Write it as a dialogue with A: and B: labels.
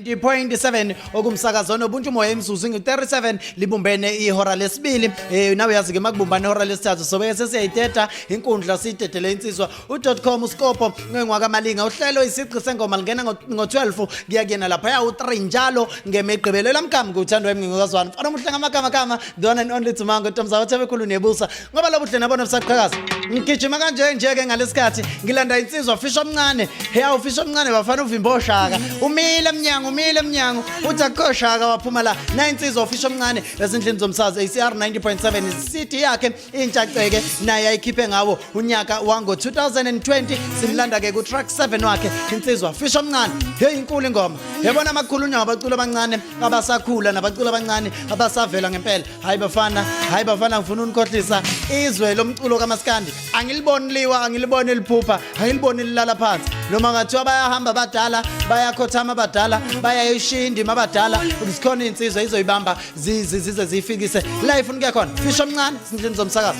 A: 90.7 okumsakazo nobuntu moya imzuzu ngu-37 libumbene ihora lesibili. Nawe yazi ke makubumbane ihora lesithathu sobe sesiyayiteta inkundla, siyidedele insizwa u.com uSkopo ngwakamalinga. Uhlelo isigqi sengoma lingena ngo-12 kuya kuyena lapha ya u-3 njalo ngemigqibelo. Lamgama nguthandwa emngingokazwana mfana omuhle ngamagama gama, the one and only Tsumango Ntomzawa Thebekhulu nebusa ngoba lobuhle nabona busaqhakaza. Ngigijima kanje nje-ke ngalesikhathi ngilanda insizwa fisha omncane. Heya, ufisha omncane bafana, uvimba oshaka, umile emnyango, umile emnyango, uthi akukho shaka, waphuma la na insizwa ufisha omncane ezindlini zomsazi ACR 90.7. Cd yakhe intshaceke naye ayikhiphe ngawo unyaka wango-2020. Simlanda-ke ku-track 7 wakhe insizwa fisha omncane. Heyi, inkulu ingoma, yabona amakhulunywa ngabaculo abancane abasakhula nabaculo abancane abasavela ngempela. Hayi bafana, hayi bafana, ngifuna unikhohlisa izwe lomculo kamaskandi angiliboni liwa, angiliboni liphupha, angiliboni lilala phansi. Noma ngathiwa bayahamba abadala, bayakhothama abadala, bayayishiya indima abadala, zikhona iy'nsizwa izoyibamba zize ziyifikise la ifuna ukuya khona. Fisha omncane ezindlini zomsakazo.